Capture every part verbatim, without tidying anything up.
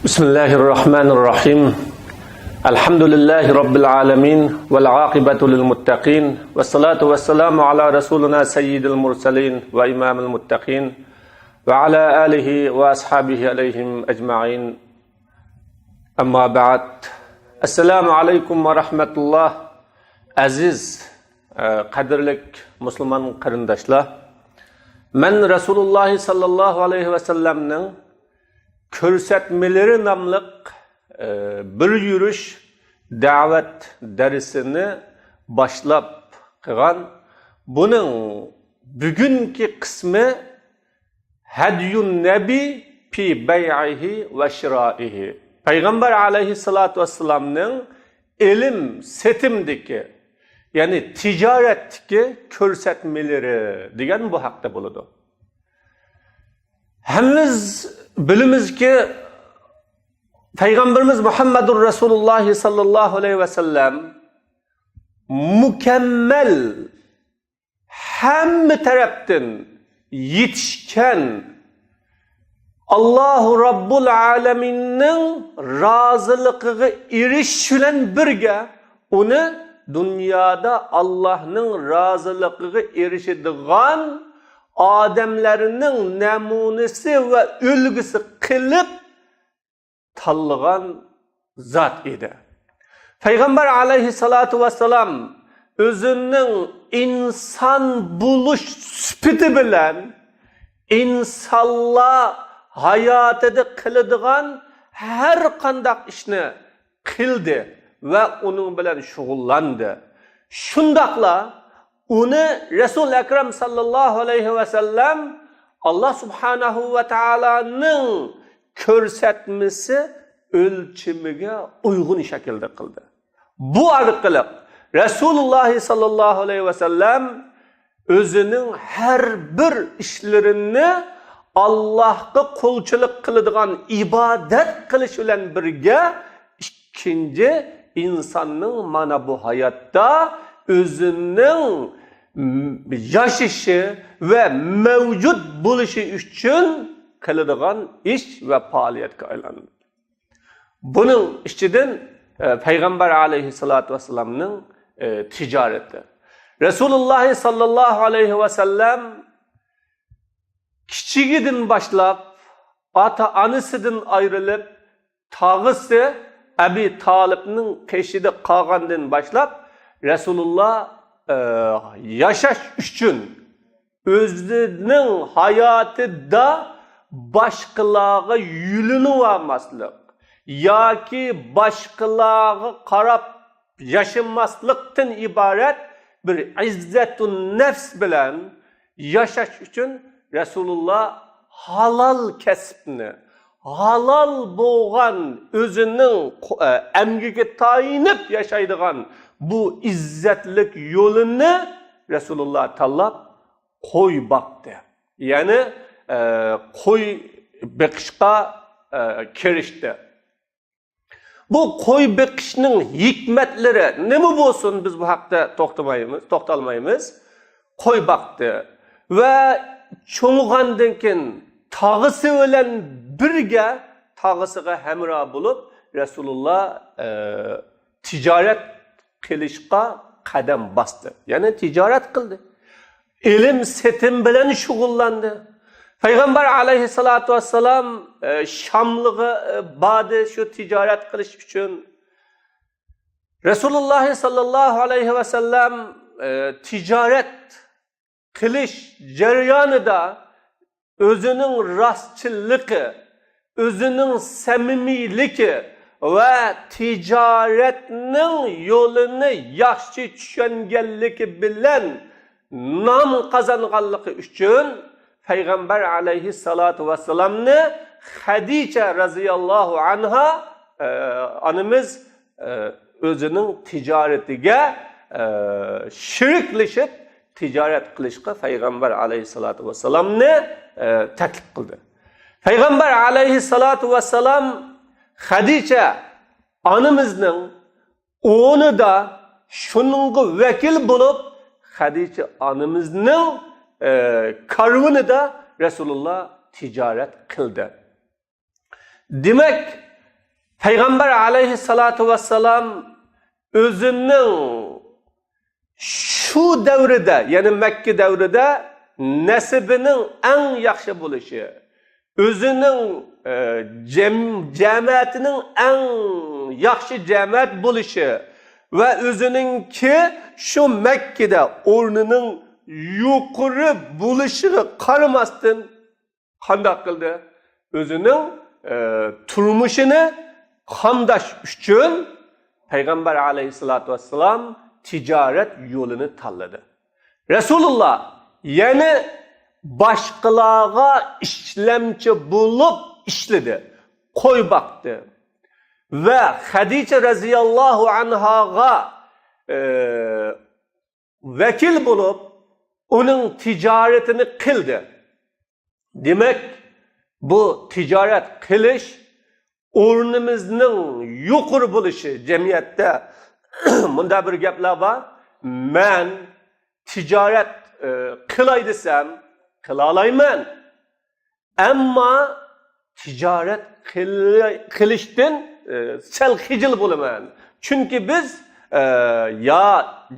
بسم الله الرحمن الرحيم. الحمد لله رب العالمين، والعاقبة للمتقين، والصلاة والسلام على رسولنا سيد المرسلين وإمام المتقين، وعلى آله وأصحابه عليهم أجمعين. أما بعد. السلام عليكم ورحمة الله. ئەزىز، ئە، قەدىرلىك مۇسۇلمان قېرىنداشلار، مەن رەسۇلۇللاھ ساللاللاھۇ ئەلەيھى ۋەسەللەمنىڭ كۆرسەتمىلىرى ناملىق، ئە، بىر يۈرۈش دەۋەت دەرسىنى باشلاپ قىلغان. بۇنىڭ بۈگۈنكى قىسمى ھەديۇن نەبى پى بەيئىھى ۋە شىرائىھى. پەيغەمبەر ئەلەيھىسسالاتۇ ۋەسسالامنىڭ ئېلىم سېتىمدىكى، يەنى تىجارەتتىكى كۆرسەتمىلىرى دېگەن بۇ ھەقتە بولىدۇ. ھەممىمىز بىلىمىزكى، پەيغەمبىرىمىز مۇھەممەدۇر رەسۇلۇللاھ ساللاللاھۇ ئەلەيھى ۋەسەللەم مۇكەممەل، ھەممە تەرەپتىن يېتىشكەن، ئاللاھۇ رەببۇل ئالەمىننىڭ رازىلىقىغا ئېرىشىش بىلەن بىرگە، ئۇنى دۇنيادا ئاللاھنىڭ رازىلىقىغا ئېرىشىدىغان ئادەملەرنىڭ نەمۇنىسى ۋە ئۈلگىسى قىلىپ تاللىغان زات ئىدى. پەيغەمبەر ئەلەيھىسسالاتۇ ۋەسسالام ئۆزىنىڭ ئىنسان بولۇش سۈپىتى بىلەن ئىنسانلار ھاياتىدا قىلىدىغان ھەر قانداق ئىشنى قىلدى ۋە ئۇنىڭ بىلەن شۇغۇللاندى. شۇنداقلا ئۇنى رەسۇل ئەكرەم ساللاللاھۇ ئەلەيھى ۋەسەللەم ئاللا سۇبھانەھۇ ۋە تائالانىڭ كۆرسەتمىسى ئۆلچىمىگە ئۇيغۇن شەكىلدە قىلدى. بۇ ئارقىلىق رەسۇلۇللاھ ساللاللاھۇ ئەلەيھى ۋەسەللەم ئۆزىنىڭ ھەر بىر ئىشلىرىنى ئاللاھقا قۇلچىلىق قىلىدىغان ئىبادەت قىلىش بىلەن بىرگە، ئىككىنچى ئىنساننىڭ مانا بۇ ھاياتتا ئۆزىنىڭ ياشىشى ۋە مەۋجۇت بولۇشى ئۈچۈن قىلىدىغان ئىش ۋە پائالىيەتكە ئايلاندى. بۇنىڭ ئىچىدىن، ئە، پەيغەمبەر ئەلەيھىسسالاتۇ ۋەسسالامنىڭ، ئە، تىجارىتى. رەسۇلۇللاھ ساللاللاھۇ ئەلەيھى ۋەسەللەم كىچىكىدىن باشلاپ، ئاتا-ئانىسىدىن ئايرىلىپ، تاغىسى ئەبى تالىپنىڭ قېشىدا قالغاندىن باشلاپ، رەسۇلۇللاھ، ئە، ياشاش ئۈچۈن ئۆزىنىڭ ھاياتىدا باشقىلارغا يۈلىنىۋالماسلىق ياكى باشقىلارغا قاراپ ياشىماسلىقتىن ئىبارەت بىر ئىززەتۇن نەپس بىلەن ياشاش ئۈچۈن رەسۇلۇللاھ ھالال كەسىپنى، ھالال بولغان ئۆزىنىڭ قو-، ئە، ئەمگىكى تايىنىپ ياشايدىغان بۇ ئىززەتلىك يولىنى رەسۇلۇللاھ تاللاپ، قوي باقتى. يەنى، ئە، قوي بېقىشقا، ئە، كىرىشتى. بۇ قوي بېقىشنىڭ ھېكمەتلىرى نېمە بولسۇن، بىز بۇ ھەقتە توختىمايمىز، توختالمايمىز. قوي باقتى ۋە چوڭىغاندىن كېيىن تاغىسى بىلەن بىرگە، تاغىسىغا ھەمراھ بولۇپ، رەسۇلۇللاھ، ئە، تىجارەت قىلىشقا قەدەم باستى. يەنى تىجارەت قىلدى. ئېلىم سېتىم بىلەن شۇغۇللاندى. پەيغەمبەر ئەلەيھىسسالاتۇ ۋەسسالام، ئە، شاملىغا، ئە، باردى شۇ تىجارەت قىلىش ئۈچۈن. رەسۇلۇللاھ ساللاللاھۇ ئەلەيھى ۋەسەللەم، ئە، تىجارەت قىلىش جەريانىدا ئۆزىنىڭ راستچىللىقى، ئۆزىنىڭ سەمىمىيلىكى ۋە تىجارەتنىڭ يولىنى ياخشى چۈشەنگەنلىكى بىلەن نام قازانغانلىقى ئۈچۈن پەيغەمبەر ئەلەيھىسسالاتۇ ۋەسسالامنى خەدىچە رەزىياللاھۇ ئەنھا، ئە، ئانىمىز، ئە، ئۆزىنىڭ تىجارىتىگە، ئە، شېرىكلىشىپ، تىجارەت قىلىشقا پەيغەمبەر ئەلەيھىسسالاتۇ ۋەسسالامنى، ئە، تەكلىپ قىلدى. پەيغەمبەر ئەلەيھىسسالاتۇ ۋەسسالام خەدىچە ئانىمىزنىڭ ئورنىدا شۇنىڭغا ۋەكىل بولۇپ، خەدىچە ئانىمىزنىڭ، ئە، كارۋىنىدا رەسۇلۇللاھ تىجارەت قىلدى. دېمەك، پەيغەمبەر ئەلەيھىسسالاتۇ ۋەسسالام ئۆزىنىڭ شۇ دەۋرىدە، يەنى مەككە دەۋرىدە نەسىبىنىڭ ئەڭ ياخشى بولۇشى، ئۆزىنىڭ، ئە، جەم-، جەمەتىنىڭ ئەڭ ياخشى جەمەت بولۇشى ۋە ئۆزىنىڭكى شۇ مەككىدە ئورنىنىڭ يۇقىرى بولۇشىغا قارىماستىن، قانداق قىلدى؟ ئۆزىنىڭ، ئە، تۇرمۇشىنى قامداش ئۈچۈن پەيغەمبەر ئەلەيھىسسالاتۇ ۋەسسالام تىجارەت يولىنى تاللىدى. رەسۇلۇللا يەنە باشقىلارغا ئىشلەمچى بولۇپ ئىشلىدى، قوي باقتى ۋە خەدىچە رەزىياللاھۇ ئەنھاغا، ئە، ۋەكىل بولۇپ، ئۇنىڭ تىجارىتىنى قىلدى. دېمەك، بۇ تىجارەت قىلىش ئورنىمىزنىڭ يۇقىرى بولۇشى جەمئىيەتتە. مۇنداق بىر گەپلەر بار، مەن تىجارەت، ئە، قىلاي دېسەم، قىلالايمەن. ئەمما تىجارەت قىل-، قىلىشتىن، ئە، سەل خىجىل بولىمەن. چۈنكى بىز، ئە، يا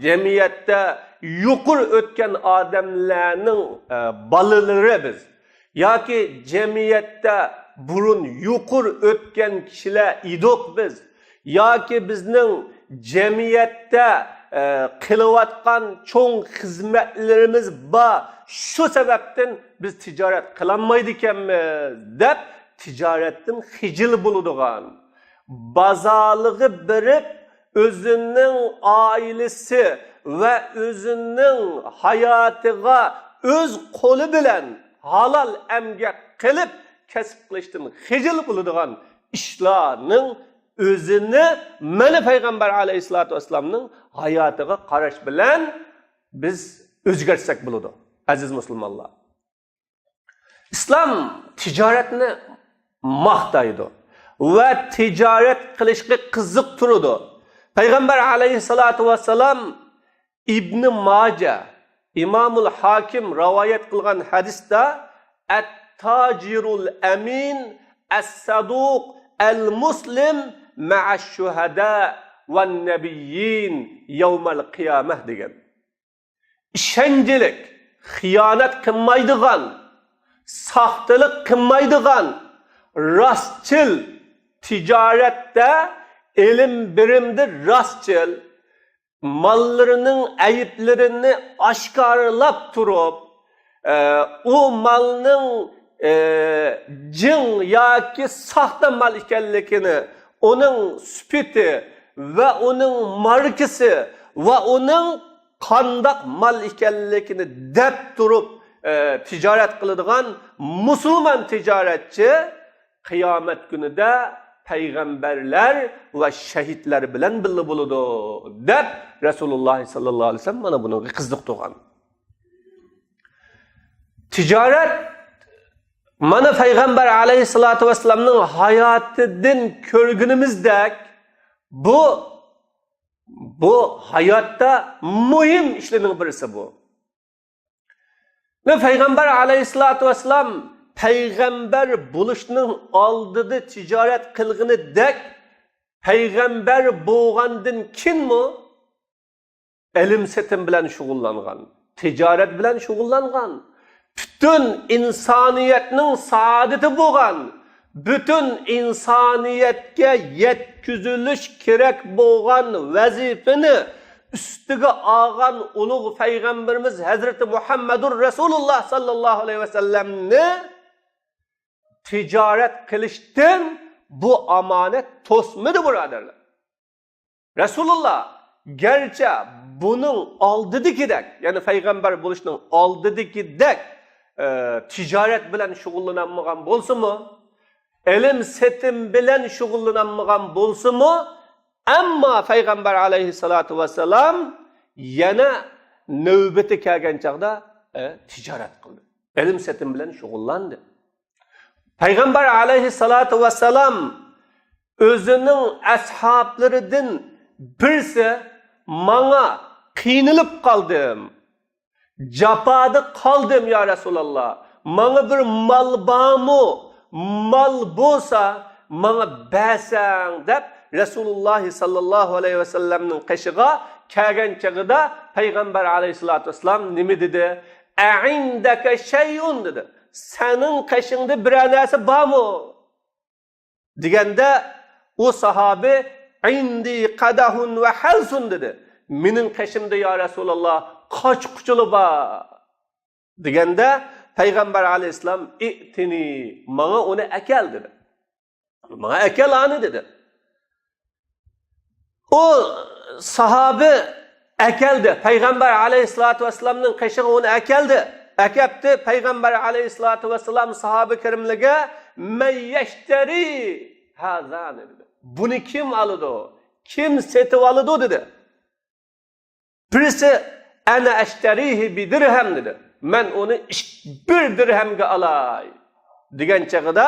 جەمئىيەتتە يۇقىرى ئۆتكەن ئادەملەرنىڭ، ئە، بالىلىرى بىز، ياكى جەمئىيەتتە بۇرۇن يۇقىرى ئۆتكەن كىشىلەر ئىدۇق بىز، ياكى بىزنىڭ جەمئىيەتتە، ئە، قىلىۋاتقان چوڭ خىزمەتلىرىمىز بار، شۇ سەۋەبتىن بىز تىجارەت قىلالمايدىكەنمىز دەپ تىجارەتتىن خىجىل بولىدىغان، بازارلىقى بېرىپ، ئۆزىنىڭ ئائىلىسى ۋە ئۆزىنىڭ ھاياتىغا ئۆز قولى بىلەن ھالال ئەمگەك قىلىپ كەسىپ قىلىشتىن خىجىل بولىدىغان ئىشلارنىڭ ئۆزىنى مانا پەيغەمبەر ئەلەيھىسسالاتۇ ۋەسسالامنىڭ ھاياتىغا قاراش بىلەن بىز ئۆزگەرتسەك بولىدۇ، ئەزىز مۇسۇلمانلار. ئىسلام تىجارەتنى ماختايدۇ ۋە تىجارەت قىلىشقا قىزىقتۇرىدۇ. پەيغەمبەر ئەلەيھىسسالاتۇ ۋەسسالام ئىبنى ماجە، ئىمامۇل ھاكىم رىۋايەت قىلغان ھەدىستە، ئەتتاجىرۇل ئەمىن، ئەسسەدۇق، ئەلمۇسلىم، مەئەششۇھەدا، ۋەننەبىيين، يەۋمەل قىيامە دېگەن. ئىشەنچلىك، خىيانەت قىلمايدىغان، ساختىلىق قىلمايدىغان، راستچىل، تىجارەتتە، ئېلىم بېرىمدە راستچىل، ماللىرىنىڭ ئەيىبلىرىنى ئاشكارىلاپ تۇرۇپ، ئە، ئۇ مالنىڭ، ئە، جىڭ ياكى ساختا مال ئىكەنلىكىنى، ئۇنىڭ سۈپىتى ۋە ئۇنىڭ ماركىسى ۋە ئۇنىڭ قانداق مال ئىكەنلىكىنى دەپ تۇرۇپ، ئە، تىجارەت قىلىدىغان مۇسۇلمان تىجارەتچى قىيامەت كۈنىدە پەيغەمبەرلەر ۋە شەھىدلەر بىلەن بىللە بولىدۇ، دەپ رەسۇلۇللا ساللاللاھۇ ئەلەيھى ۋەسەللەم مانا بۇنىڭغا قىزىقتۇرغان. تىجارەت، مانا پەيغەمبەر ئەلەيھىسسالاتۇ ۋەسسالامنىڭ ھاياتىدىن كۆرگىنىمىزدەك، بۇ، بۇ ھاياتتا مۇھىم ئىشلارنىڭ بىرسى بۇ. ۋە پەيغەمبەر ئەلەيھىسسالاتۇ ۋەسسالام پەيغەمبەر بولۇشنىڭ ئالدىدا تىجارەت قىلغىنىدەك، پەيغەمبەر بولغاندىن كېيىنمۇ ئېلىم سېتىم بىلەن شۇغۇللانغان، تىجارەت بىلەن شۇغۇللانغان، پۈتۈن ئىنسانىيەتنىڭ سائادىتى بولغان، پۈتۈن ئىنسانىيەتكە يەتكۈزۈلۈش كېرەك بولغان ۋەزىپىنى ئۈستىگە ئالغان ئۇلۇغ پەيغەمبىرىمىز ھەزرىتى مۇھەممەدۇر رەسۇلۇللا ساللاللاھۇ ئەلەيھى ۋەسەللەمنى تىجارەت قىلىشتىن بۇ ئامانەت توسمىدى، بۇرادەرلەر. رەسۇلۇللا گەرچە بۇنىڭ ئالدىدىكىدەك، يەنى پەيغەمبەر بولۇشنىڭ ئالدىدىكىدەك، ئە، تىجارەت بىلەن شۇغۇللىنالمىغان بولسىمۇ، ئېلىم سېتىم بىلەن شۇغۇللىنالمىغان بولسىمۇ، ئەمما پەيغەمبەر ئەلەيھىسسالاتۇ ۋەسسالام يەنە نۆۋىتى كەلگەن چاغدا، ئە، تىجارەت قىلدى. ئېلىم سېتىم بىلەن شۇغۇللاندى. پەيغەمبەر ئەلەيھىسسالاتۇ ۋەسسالام ئۆزىنىڭ ئەسھابلىرىدىن بىرسى، ماڭا قىينىلىپ قالدىم، جاپادا قالدىم، يا رەسۇلاللا، ماڭا بىر مال بارمۇ؟ مال بولسا ماڭا بەرسەڭ» دەپ، رەسۇلۇللاھ ساللاللاھۇ ئەلەيھى ۋەسەللەمنىڭ قېشىغا كەلگەن چېغىدا پەيغەمبەر ئەلەيھىسسالاتۇ ۋەسسالام نېمە دېدى؟ «ئەئىندەكە شەيئۇن» دېدى. «سېنىڭ قېشىڭدا بىرەر نەرسە بارمۇ؟» دېگەندە، ئۇ ساھابى «ئىندى قەدەھۇن ۋە ھەلسۇن» دېدى. «مېنىڭ قېشىمدا، يا رەسۇلاللاھ، قاچا-قۇچىلا بار» دېگەندە، پەيغەمبەر ئەلەيھىسسالام «ئىئتىنى، ماڭا ئۇنى ئەكەل» دېدى. «ماڭا ئەكەل ئانى» دېدى. ئۇ ساھابى ئەكەلدى. پەيغەمبەر ئەلەيھىسسالاتۇ ۋەسسالامنىڭ قېشىغا ئۇنى ئەكەلدى. ئەكەپتۇ. پەيغەمبەر ئەلەيھىسسالاتۇ ۋەسسالام ساھابە كىرىملىگە «مەن يەشتەرى ھازا» دېدى. «بۇنى كىم ئالىدۇ؟ كىم سېتىۋالىدۇ؟» دېدى. بىرسى «ئەنە ئەشتەرىھى بىدىرھەم» دېدى. «مەن ئۇنى ئىك-، بىر دىرھەمگە ئالاي» دېگەن چېغىدا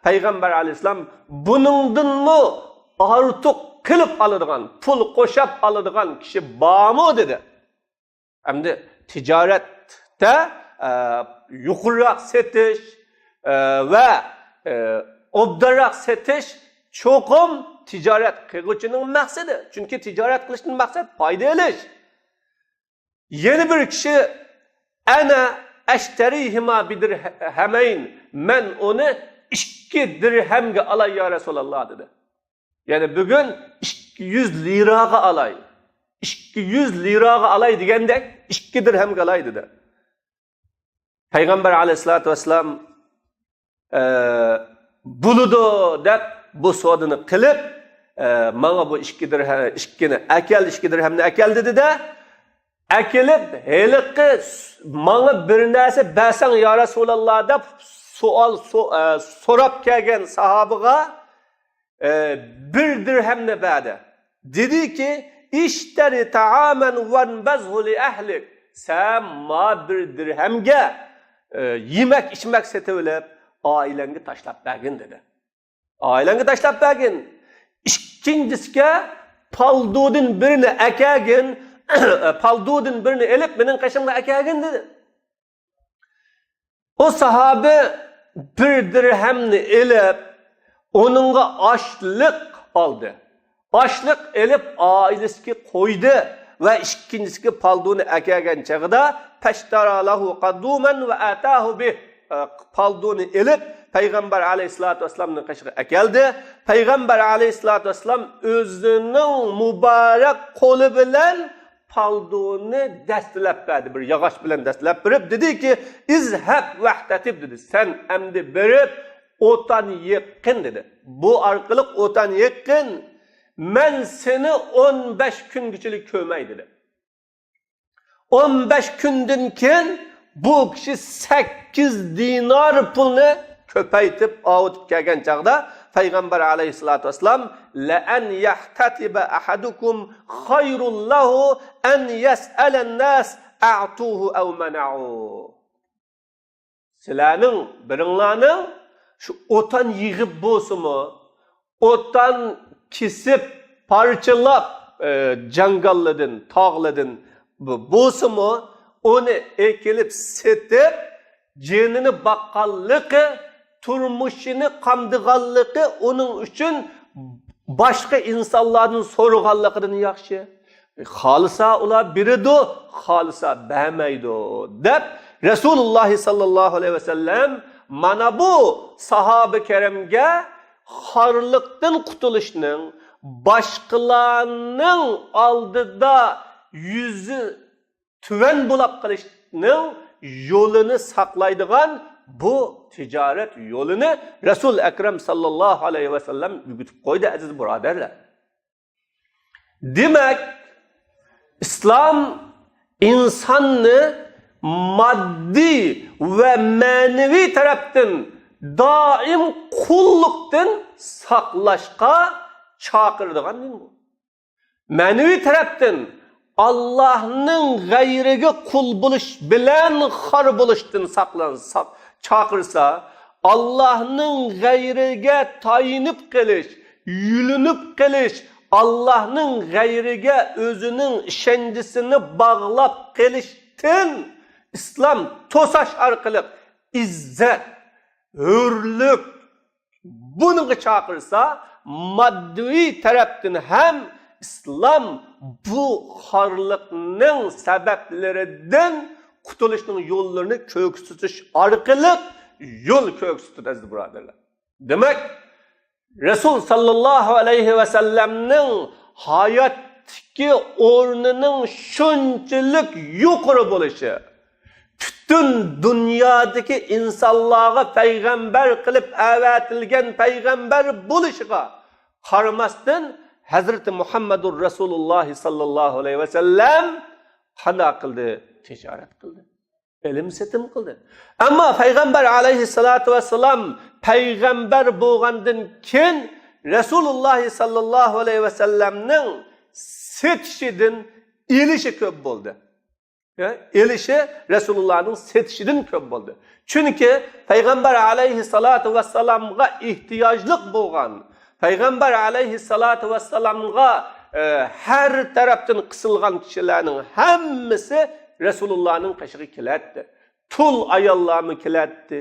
پەيغەمبەر ئەلەيھىسسالام «بۇنىڭدىنمۇ ئارتۇق قىلىپ ئالىدىغان، پۇل قوشاپ ئالىدىغان كىشى بارمۇ؟» دېدى. ئەمدى تىجارەتتە، ئە، يۇقىرىراق سېتىش، ئە، ۋە، ئە، ئوبدانراق سېتىش چوقۇم تىجارەت قىلغۇچىنىڭ مەقسىتى. چۈنكى تىجارەت قىلىشتىن مەقسەت پايدا ئېلىش. يەنە بىر كىشى «ئەنە ئەشتەرىھىما بىدىرھەمەين، مەن ئۇنى ئىككى دىرھەمگە ئالاي، يا رەسۇلاللاھ» دېدى. يەنى بۈگۈن «ئىككى يۈز لىراغا ئالاي، ئىككى يۈز لىراغا ئالاي» دېگەندەك، «ئىككى دىرھەمگە ئالاي» دېدى. پەيغەمبەر ئەلەيھىسسالاتۇ ۋەسسالام، ئە، «بولىدۇ» دەپ بۇ سودىنى قىلىپ، ئە، «ماڭا بۇ ئىككى دىرھە-، ئىككىنى ئەكەل، ئىككى دىرھەمنى ئەكەل» دېدى-دە، ئەكېلىپ، ھېلىقى «ماڭا بىر نەرسە بەرسەڭ، يا رەسۇلاللاھ» دەپ سوئال سو-، ئە، سوراپ كەلگەن ساھابىغا، ئە، بىر دىرھەمنى بەردى. دېدىكى، «ئىشتەرى تائامەن ۋەنبەزھۇ لىئەھلىك. سەن ما بىر دىرھەمگە، ئە، يېمەك-ئىچمەك سېتىۋېلىپ، ئائىلەڭگە تاشلاپ بەرگىن» دېدى. «ئائىلەڭگە تاشلاپ بەرگىن. ئىككىنچىسىگە پالدۇدىن بىرنى ئەكەگىن، پالدۇدىن بىرنى ئېلىپ، مېنىڭ قېشىمغا ئەكەگىن» دېدى. ئۇ ساھابى بىر دىرھەمنى ئېلىپ، ئۇنىڭغا ئاشلىق ئالدى. ئاشلىق ئېلىپ، ئائىلىسىگە قويدى ۋە ئىككىنچىسىگە پالدۇنى ئەكەلگەن چېغىدا، «فاشترى له قدوما وأتاه به»، پالدۇنى ئېلىپ، پەيغەمبەر ئەلەيھىسسالاتۇ ۋەسسالامنىڭ قېشىغا ئەكەلدى. پەيغەمبەر ئەلەيھىسسالاتۇ ۋەسسالام ئۆزىنىڭ مۇبارەك قولى بىلەن پالدۇنى دەستىلەپ بەردى، بىر ياغاچ بىلەن دەستىلەپ بېرىپ دېدىكى، «ئىزھەب ۋەھتەسىب» دېدى، «سەن ئەمدى بېرىپ ئوتان يىغقىن» دېدى. «بۇ ئارقىلىق ئوتان يىغقىن، مەن سېنى ئون بەش كۈنگىچىلىك كۆرمەي» دېدى. ئون بەش كۈندىن كېيىن بۇ كىشى سەككىز دىنار پۇلنى كۆپەيتىپ، ئاۋۇتۇپ كەلگەن چاغدا پەيغەمبەر ئەلەيھىسسالاتۇ ۋەسسالام، «لەئەن يەھتەسىبە ئەھەدۇكۇم خەيرۇن لەھۇ ئەن يەسئەلەن ناس ئەئتۇھۇ ئەۋ مەنەئۇ.» سىلەرنىڭ بىرىڭلارنىڭ شۇ ئوتان يىغىپ بولسىمۇ، ئوتان كېسىپ، پارچىلاپ، ئە، جاڭگاللىدىن، تاغلىدىن بولسىمۇ، ئۇنى ئەكېلىپ سېتىپ، جېنىنى باققانلىقى، تۇرمۇشىنى قامدىغانلىقى ئۇنىڭ ئۈچۈن باشقا ئىنسانلاردىن سورىغانلىقىدىن ياخشى. خالىسا ئۇلار بېرىدۇ، خالىسا بەرمەيدۇ، دەپ رەسۇلۇللاھ ساللاللاھۇ ئەلەيھى ۋەسەللەم مانا بۇ ساھابە كىرامغا خارلىقتىن قۇتۇلۇشنىڭ، باشقىلارنىڭ ئالدىدا يۈزى تۆۋەن بولاپ قېلىشنىڭ يولىنى ساقلايدىغان بۇ تىجارەت يولىنى رەسۇل ئەكرەم ساللاللاھۇ ئەلەيھى ۋەسەللەم ئۆگىتىپ قويدى، ئەزىز بۇرادەرلەر. دېمەك، ئىسلام ئىنساننى ماددىي ۋە مەنىۋى تەرەپتىن دائىم قۇللۇقتىن ساقلاشقا چاقىرىدىغان دىن بۇ. مەنىۋى تەرەپتىن ئاللاھنىڭ غەيرىگە قۇل بولۇش بىلەن خار بولۇشتىن ساقلانسا، چاقىرسا، ئاللاھنىڭ غەيرىگە تايىنىپ قېلىش، يۈلۈنۈپ قېلىش، ئاللاھنىڭ غەيرىگە ئۆزىنىڭ ئىشەنچىسىنى باغلاپ قېلىشتىن ئىسلام توساش ئارقىلىق ئىززەت، ھۆرلۈك، بۇنىڭغا چاقىرسا، ماددىي تەرەپتىن ھەم ئىسلام بۇ خارلىقنىڭ سەۋەبلىرىدىن قۇتۇلۇشنىڭ يوللىرىنى كۆرسىتىش ئارقىلىق يول كۆرسىتىدۇ، ئەزىز بۇرادەرلەر. دېمەك، رەسۇل ساللاللاھۇ ئەلەيھى ۋەسەللەمنىڭ ھاياتتىكى ئورنىنىڭ شۇنچىلىك يۇقىرى بولۇشى، پۈتۈن دۇنيادىكى ئىنسانلارغا پەيغەمبەر قىلىپ ئەۋەتىلگەن پەيغەمبەر بولۇشىغا قارىماستىن، ھەزرىتى مۇھەممەدۇر رەسۇلۇللاھ ساللاللاھۇ ئەلەيھى ۋەسەللەم قانداق قىلدى؟ تىجارەت قىلدى. ئېلىم سېتىم قىلدى. ئەمما پەيغەمبەر ئەلەيھىسسالاتۇ ۋەسسالام پەيغەمبەر بولغاندىن كېيىن رەسۇلۇللاھ ساللاللاھۇ ئەلەيھى ۋەسەللەمنىڭ سېتىشىدىن ئېلىشى كۆپ بولدى. يا، ئېلىشى رەسۇلۇللاھنىڭ سېتىشىدىن كۆپ بولدى. چۈنكى پەيغەمبەر ئەلەيھىسسالاتۇ ۋەسسالامغا ئېھتىياجلىق بولغان، پەيغەمبەر ئەلەيھىسسالاتۇ ۋەسسالامغا، ئە، ھەر تەرەپتىن قىسىلغان كىشىلەرنىڭ ھەممىسى رەسۇلۇللاھنىڭ قېشىغا كېلەتتى. تۇل ئاياللارمۇ كېلەتتى،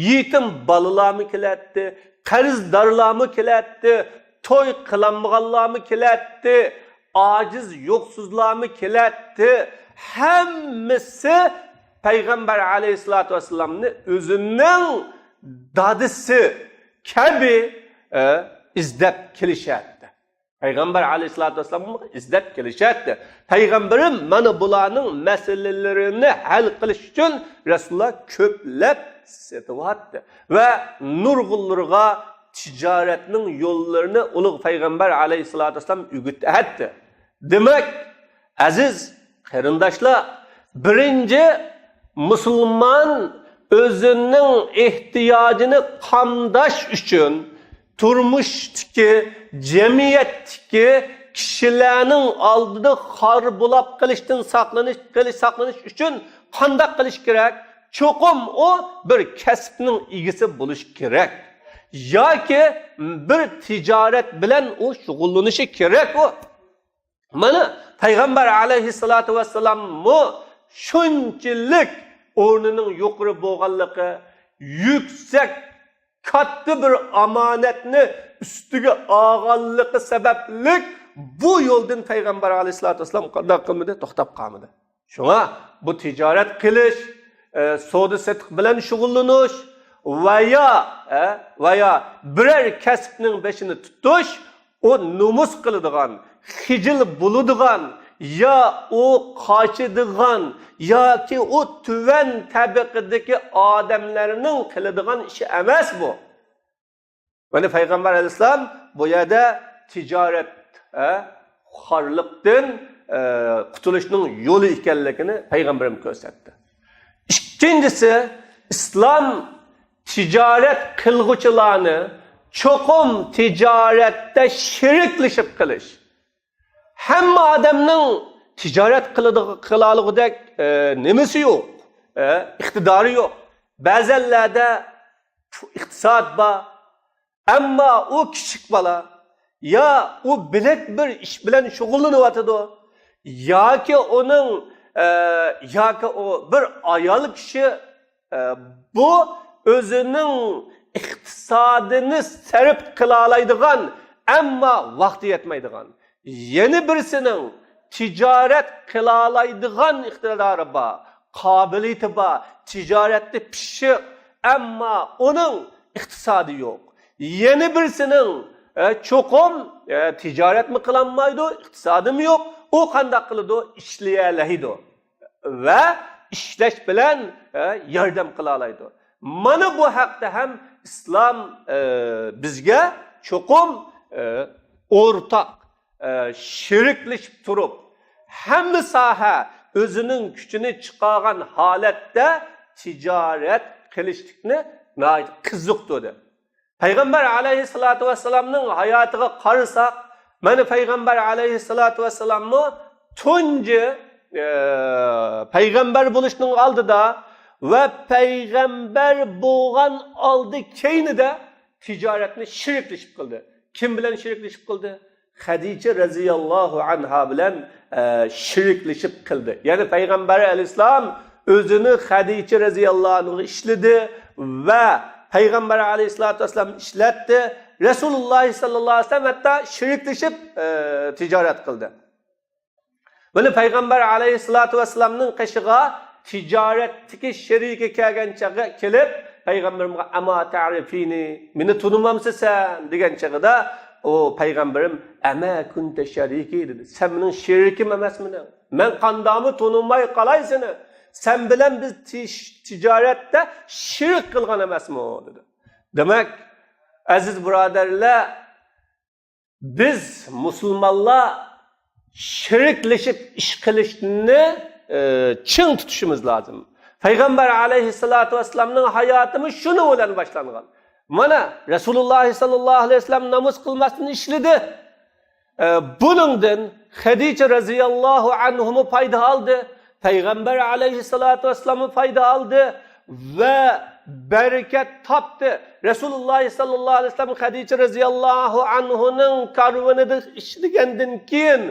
يېتىم بالىلارمۇ كېلەتتى، قەرزدارلارمۇ كېلەتتى، توي قىلالمىغانلارمۇ كېلەتتى، ئاجىز يوقسۇزلارمۇ كېلەتتى. ھەممىسى پەيغەمبەر ئەلەيھىسسالاتۇ ۋەسسالامنى ئۆزىنىڭ دادىسى كەبى، ئە، ئىزدەپ كېلىشەتتى. پەيغەمبەر ئەلەيھىسسالاتۇ ۋەسسالامغا ئىزدەپ كېلىشەتتى. پەيغەمبىرىم مانا بۇلارنىڭ مەسىلىلىرىنى ھەل قىلىش ئۈچۈن رەسۇلۇللا كۆپلەپ سېتىۋاتتى ۋە نۇرغۇنلىرىغا تىجارەتنىڭ يوللىرىنى ئۇلۇغ پەيغەمبەر ئەلەيھىسسالاتۇ ۋەسسالام ئۆگىتەتتى. دېمەك، ئەزىز قېرىنداشلار، بىرىنچى، مۇسۇلمان ئۆزىنىڭ ئېھتىياجىنى قامداش ئۈچۈن، تۇرمۇشتىكى، جەمئىيەتتىكى كىشىلەرنىڭ ئالدىدا خار بولاپ قېلىشتىن ساقلىنىش، قېلىش، ساقلىنىش ئۈچۈن قانداق قىلىش كېرەك؟ چوقۇم ئۇ بىر كەسىپنىڭ ئىگىسى بولۇشى كېرەك ياكى بىر تىجارەت بىلەن ئۇ شۇغۇللىنىشى كېرەك ئۇ. مانا، پەيغەمبەر ئەلەيھىسسالاتۇ ۋەسسالاممۇ شۇنچىلىك ئورنىنىڭ يۇقىرى بولغانلىقى، يۈكسەك، كاتتا بىر ئامانەتنى ئۈستىگە ئالغانلىقى سەۋەبلىك، بۇ يولدىن پەيغەمبەر ئەلەيھىسسالاتۇ ۋەسسالام قانداق قىلمىدى؟ توختاپ قالمىدى. شۇڭا بۇ تىجارەت قىلىش، ئە، سودا سېتىق بىلەن شۇغۇللىنىش ۋە يا، ئە، ۋە يا بىرەر كەسىپنىڭ بېشىنى تۇتۇش، ئۇ نومۇس قىلىدىغان، خىجىل بولىدىغان، يا ئۇ قاچىدىغان، ياكى ئۇ تۆۋەن تەبىقىدىكى ئادەملەرنىڭ قىلىدىغان ئىشى ئەمەس بۇ. مانا پەيغەمبەر ئەلەيھىسسالام بۇ يەردە تىجارەت، ئە، خارلىقتىن، ئە، قۇتۇلۇشنىڭ يولى ئىكەنلىكىنى پەيغەمبىرىمىز كۆرسەتتى. ئىككىنچىسى، ئىسلام تىجارەت قىلغۇچىلارنى چوقۇم تىجارەتتە شېرىكلىشىپ قىلىش. ھەممە ئادەمنىڭ تىجارەت قىلىدىغ-، قىلالىغۇدەك، ئە، نېمىسى يوق، ئە، ئىقتىدارى يوق. بەزەنلەردە ئىقتىساد بار، ئەمما ئۇ كىچىك بالا، يا ئۇ بىلەك بىر ئىش بىلەن شۇغۇللىنىۋاتىدۇ، ياكى ئۇنىڭ، ئە، ياكى ئۇ بىر ئايال كىشى، ئە، بۇ ئۆزىنىڭ ئىقتىسادىنى سەرپ قىلالايدىغان، ئەمما ۋاقتى يەتمەيدىغان. يەنە بىرسىنىڭ تىجارەت قىلالايدىغان ئىقتىدارى بار، قابىلىيىتى بار، تىجارەتتە پىششىق، ئەمما ئۇنىڭ ئىقتىسادى يوق. يەنە بىرسىنىڭ، ئە، چوقۇم، ئە، تىجارەتمۇ قىلالمايدۇ، ئىقتىسادىمۇ يوق. ئۇ قانداق قىلىدۇ؟ ئىشلىيەلەيدۇ ۋە ئىشلەش بىلەن، ئە، ياردەم قىلالايدۇ. مانا بۇ ھەقتە ھەم ئىسلام، ئە، بىزگە چوقۇم، ئە، ئورتاق، ئە، شېرىكلىشىپ تۇرۇپ، ھەممە ساھە ئۆزىنىڭ كۈچىنى چىقارغان ھالەتتە تىجارەت قىلىشلىقنى ناھايىتى قىزىقتۇردى. پەيغەمبەر ئەلەيھىسسالاتۇ ۋەسسالامنىڭ ھاياتىغا قارىساق، مانا پەيغەمبەر ئەلەيھىسسالاتۇ ۋەسسالاممۇ تۇنجى، ئە، پەيغەمبەر بولۇشنىڭ ئالدىدا ۋە پەيغەمبەر بولغان ئالدى كەينىدە تىجارەتنى شېرىكلىشىپ قىلدى. كىم بىلەن شېرىكلىشىپ قىلدى؟ خەدىچە رەزىياللاھۇ ئەنھا بىلەن، ئە، شېرىكلىشىپ قىلدى. يەنى پەيغەمبەر ئەلەيھىسسالام ئۆزىنى خەدىچە رەزىياللاھۇ ئەنھاغا ئىشلىدى ۋە پەيغەمبەر ئەلەيھىسسالاتۇ ۋەسسالام ئىشلەتتى. رەسۇلۇللاھ ساللاللاھۇ ئەلەيھى ۋەسەللەم ھەتتا شېرىكلىشىپ، ئە، تىجارەت قىلدى. بۇنى پەيغەمبەر ئەلەيھىسسالاتۇ ۋەسسالامنىڭ قېشىغا تىجارەتتىكى شېرىكى كەلگەن چېغى كېلىپ، پەيغەمبىرىمگە «ئەما تەرىفىنى، مېنى تونۇمامسەن سەن؟» دېگەن چېغىدا، ئۇ پەيغەمبىرىم «ئەمە كۇنتە شەرىكى» دېدى. «سەن مېنىڭ شېرىكىم ئەمەسمىدىڭ؟ مەن قانداقمۇ تونۇماي قالاي سېنى؟ سەن بىلەن بىز تىش-، تىجارەتتە شېرىك قىلغان ئەمەسمۇ؟» دېدى. دېمەك، ئەزىز بۇرادەرلەر، بىز مۇسۇلمانلار شېرىكلىشىپ ئىش قىلىشنى، ئى، چىڭ تۇتۇشىمىز لازىم. پەيغەمبەر ئەلەيھىسسالاتۇ ۋەسسالامنىڭ ھاياتىمۇ شۇنىڭ بىلەن باشلانغان. مانا، رەسۇلۇللاھ ساللاللاھۇ ئەلەيھى ۋەسەللەم ناماز قىلماستىن ئىشلىدى. ئى، بۇنىڭدىن خەدىچە رەزىياللاھۇ ئەنھۇمۇ پايدا ئالدى. پەيغەمبەر ئەلەيھىسسالاتۇ ۋەسسالاممۇ پايدا ئالدى ۋە بەرىكەت تاپتى. رەسۇلۇللاھ ساللاللاھۇ ئەلەيھى ۋەسەللەم خەدىچە رەزىياللاھۇ ئەنھۇنىڭ كارۋىنىدا ئىشلىگەندىن كېيىن،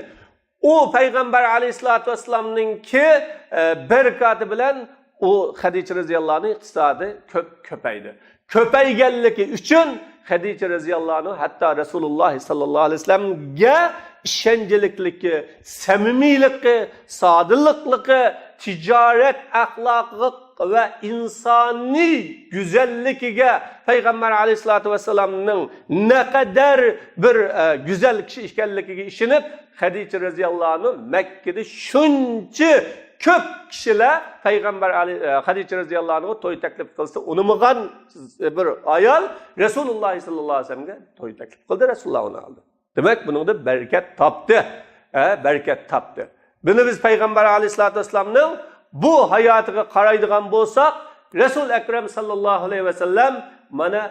ئۇ پەيغەمبەر ئەلەيھىسسالاتۇ ۋەسسالامنىڭكى، ئە، بەرىكاتى بىلەن ئۇ خەدىچە رەزىياللاھۇنىڭ ئىقتىسادى كۆپ، كۆپەيدى. كۆپەيگەنلىكى ئۈچۈن خەدىچە رەزىياللاھۇ ھەتتا رەسۇلۇللاھ ساللاللاھۇ ئەلەيھى ۋەسەللەمگە ئىشەنچلىكلىكى، سەمىمىيلىكى، سادىلىقلىقى، تىجارەت ئەخلاقى ۋە ئىنسانىي گۈزەللىكىگە، پەيغەمبەر ئەلەيھىسسالاتۇ ۋەسسالامنىڭ نەقەدەر بىر، ئە، گۈزەل كىشى ئىكەنلىكىگە ئىشىنىپ، خەدىچە رەزىياللاھۇ مەككىدە شۇنچە كۆپ كىشىلەر پەيغەمبەر ئەلەي-، ئە، خەدىچە رەزىياللاھۇغا توي تەكلىپ قىلسا ئۇنىمىغان بىر ئايال رەسۇلۇللاھ ساللاللاھۇ ئەلەيھى ۋەسەللەمگە توي تەكلىپ قىلدى، رەسۇلۇللاھ ئۇنى ئالدى. دېمەك، بۇنىڭدا بەرىكەت تاپتى. ھە، بەرىكەت تاپتى. بۇنى بىز پەيغەمبەر ئەلەيھىسسالاتۇ ۋەسسالامنىڭ بۇ ھاياتىغا قارايدىغان بولساق، رەسۇل ئەكرەم ساللاللاھۇ ئەلەيھى ۋەسەللەم مانا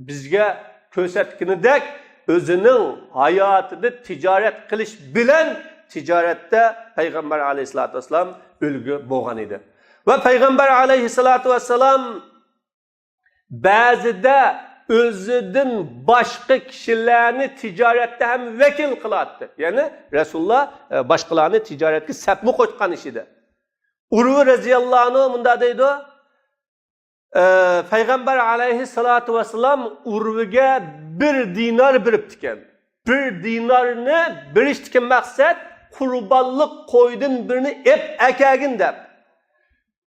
بىزگە كۆرسەتكىنىدەك، ئۆزىنىڭ ھاياتىدا تىجارەت قىلىش بىلەن تىجارەتتە پەيغەمبەر ئەلەيھىسسالاتۇ ۋەسسالام ئۈلگە بولغان ئىدى. ۋە پەيغەمبەر ئەلەيھىسسالاتۇ ۋەسسالام بەزىدە ئۆزىدىن باشقا كىشىلەرنى تىجارەتتە ھەم ۋەكىل قىلاتتى. يەنى رەسۇلۇللاھ، ئە، باشقىلارنى تىجارەتكە سەپمۇ قوشقان ئىش ئىدى. ئۇرۋا رەزىياللاھۇ ئەنھۇ مۇنداق دەيدۇ، ئە، پەيغەمبەر ئەلەيھىسسالاتۇ ۋەسسالام ئۇرۋىگە بىر دىنار بېرىپتىكەن. بىر دىنارنى بېرىشتىكى مەقسەت قۇربانلىق قويدىن بىرنى ئېپ ئەكەگىن دەپ.